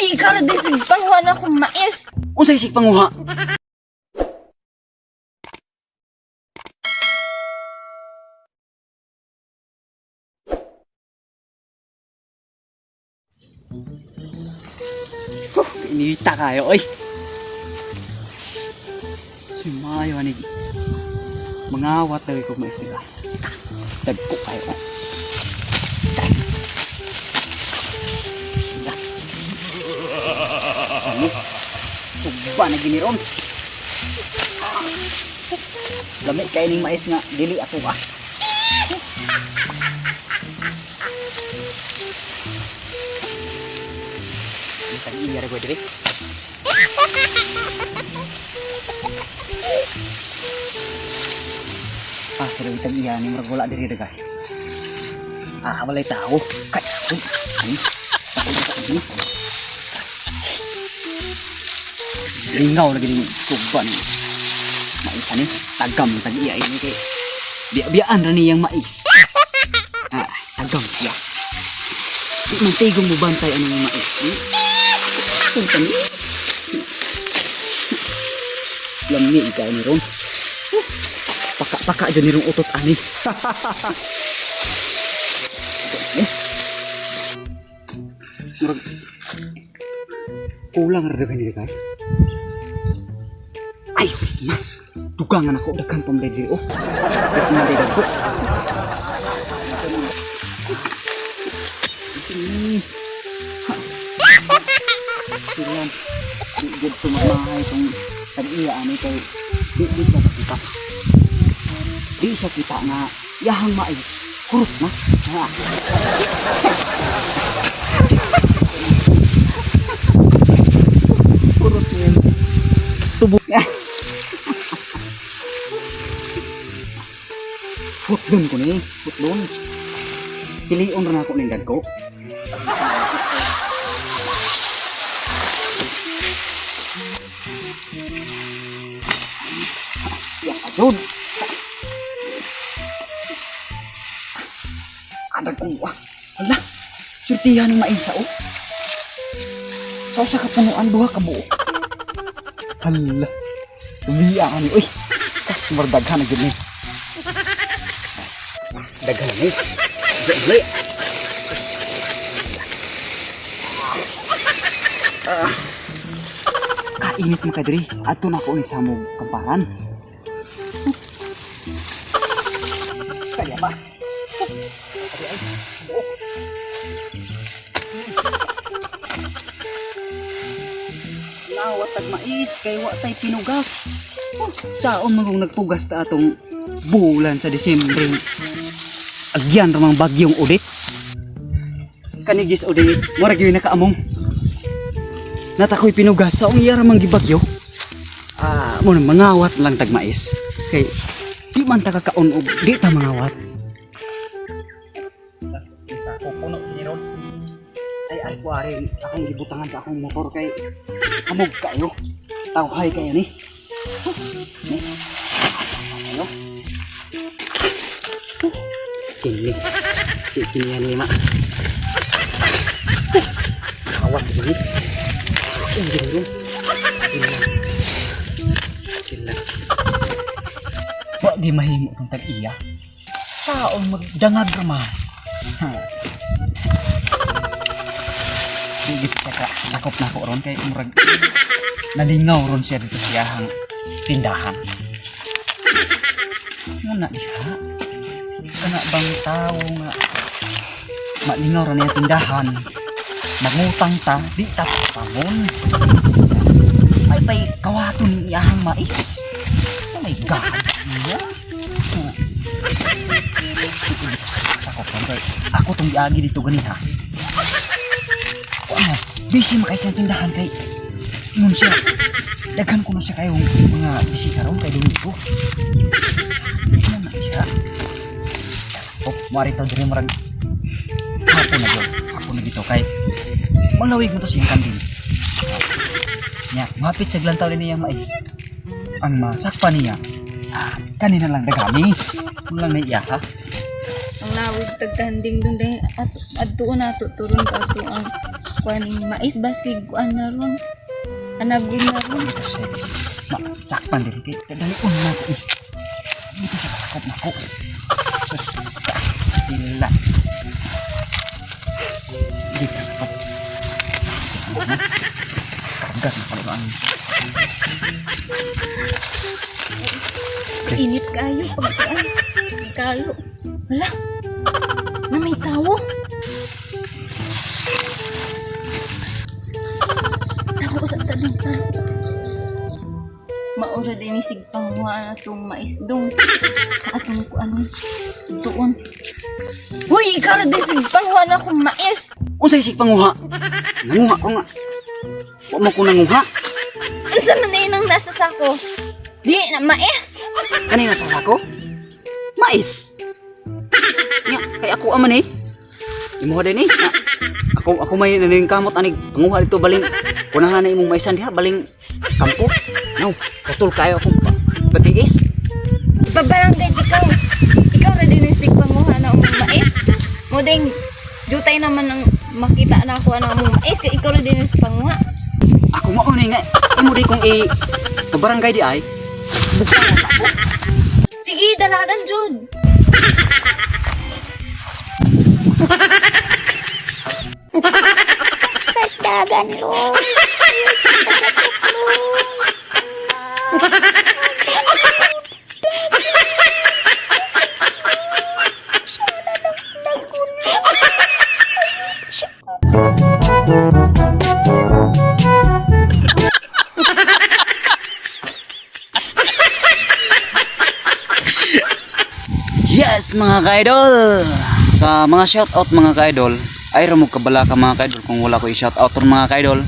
Ikaw ra di sig panghuan ako mais. Unsay sig panguha? Huh, inita kayo, oy. Sumayo ani. Mangawat daw ko mais nila. Dagko kayo. Oh. Ano? Tugba na giniron. Lami kay ning mais nga dili ako ah. Ang iya ra ko diri. Ah, sila itang iya ni murag wala diri dagay. Ah, walay tao. Kay, uy, ani. Ako sa ani. Lingaw lagi ning tugba ni. Mais ani, tagam tag iya ini kay biya-biyaan ra niyang mais. Ah, tagam siya. Di man tigong mo bantay anong mais ni. Punta ni. Lami ikaw ni ron. Paka-paka dyan ni rong utot ani. Eh. Murag kulang ra daghan ni kay. Ay, wait ma. Dugangan ako daghan pang diri oh. Wait ma daghan ko. Silan. Di gud sumamahay tong tag-iya ani kay di di siya kita. Di siya kita nga yahang mais. Kurot na. Ha. Kurot niya. Tubo. Putdon ko ni, putdon. Pilion ra nako ning dagko. Ya, adun. Adag ko ah. Hala. Surtihan ng maisa oh. Sa usa ka punuan duha ka buok. Hala. Umiya ka ni. Uy. Customer daghan na gid ni. Daghan ni. Daghan. Ah. Kainit mo ka diri. Adto na ko ni sa among kamparan. Kaya ba? Nawat tag mais kay wa tay pinugas. Oh, saon man kung nagpugas ta atong bulan sa Disyembre. Agyan ramang bagyong ulit. Kanigis ulit, mura gyud nakaamong. Natakoy pinugas sa iya ramang gibagyo. Ah, mo na mangawat lang tag mais. Kay di man ta kakaon og di ta mangawat. Sa puno ni ron. Ay ay kuwari akong gibutangan sa akong motor kay amog kayo. Tawhay kayo ni. Huh, ni. Ayo. Huh, kini. Kini yan lima. Awak ini. Ini ron. Kini. Kini. Wa di mahimo tong tag-iya. Saon magdangag ra man. Ha. Di gid siya ka sakop na ko ron kay murag nalingaw ron siya dito sa iyahang tindahan. Muna diha. Kana bang tao nga malingaw ron niya tindahan. Mangutang ta, di ta pangon. Ay pay kawato ni iyahang mais. Oh my God. Yeah. Huh. Sakop ron kay ako tong giagi dito ganiha. Kuan, busy man kay siyang tindahan kay ingon siya. Daghan kuno siya kayong mga bisita ron kay Domingo. Ano na siya? Oh, mari to diri murag hapon na gyud. Hapon na dito kay malawig mo to siyang kanding. Nya, mapit sa glantaw ni niyang mais. Ang masakpa niya, ah, kanina lang dagami. Ano lang na iya ha? Ang lawig tagkanding dun dahil at adtuon nato turon ka ato ang Kuaning mais basig kuan na ron. Anagon na ron. Ma, sakpan diri kay dalion na ko eh. Dito siya kasakop na ko. Sus, sila. Di kasakop. Kagat na pala ang Init kayo pag kuan. Kalo. Wala. Na may tawo. Tawo sa tanong tawo sa. Maura din ni sigpanguha na itong mais dong. Atong kuan doon. Uy, ikaw na din sigpanguha na akong mais. Unsay sig panguha? Nanguha ko nga. Wa man ko nanguha. Unsa man na ang nasa sako? Di na mais. Kanina sa sako? Mais. Nya, kay ako aman eh. Imuha din eh. Nya, ako ako may naning kamot anig panguha dito baling kunahan na imong maisan diha baling kampo. No, katol kayo akong patiis. Pabarangay ikaw. Ikaw ra din sig panguha na akong mais. Mo ding jutay naman ang makita na ako ang among mais kay ikaw ra din sa panguha. Ako mao ni nga imo di kong i barangay di ay. Sige, dalagan jud. Dagan lo. Yes, mga ka-idol! Sa mga shoutout, mga ka-idol, ay mo kabala ka, mga ka-idol, kung wala ko i-shoutout ron, mga ka-idol.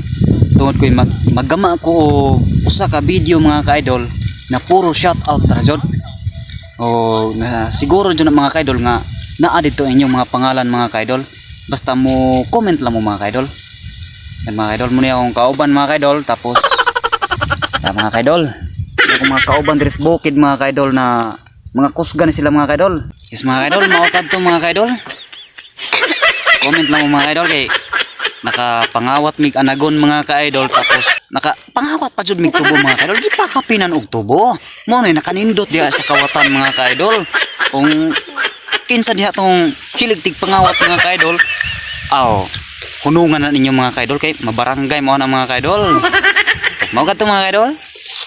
Tungod ko'y maggama ko og usa ka video, mga ka-idol, na puro shoutout ra jud. O na, siguro jud na, mga ka-idol, nga naa dito inyong mga pangalan, mga ka-idol. Basta mo comment lang mo, mga ka-idol. Yan, mga ka-idol, muna akong kauban, mga ka-idol, tapos ya, mga ka-idol. Ako mga kauban diri sa bukid, mga ka-idol, na mga kusgan ni sila, mga ka-idol. Yes, mga ka-idol, mautad to, mga ka-idol. Comment lang mo, mga ka-idol, kay nakapangawat mig anagon, mga ka-idol, tapos nakapangawat pa jud mig tubo, mga ka-idol. Di pa kapinan og tubo. Mo na nakanindot diha sa kawatan, mga ka-idol. Kung kinsa diha tong hilig tig pangawat, mga ka-idol, aw hunungan na ninyo, mga ka-idol, kay mabarangay mo na, mga ka-idol. Mao kadto, mga ka-idol.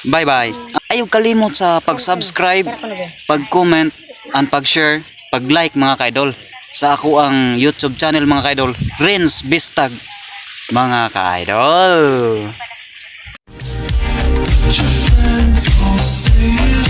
Bye bye. Ayaw kalimot sa pag-subscribe, pag-comment, and pag-share, pag-like, mga ka-idol, sa ako ang YouTube channel, mga ka-idol, Renz Bistag, mga ka-idol. Your friends all say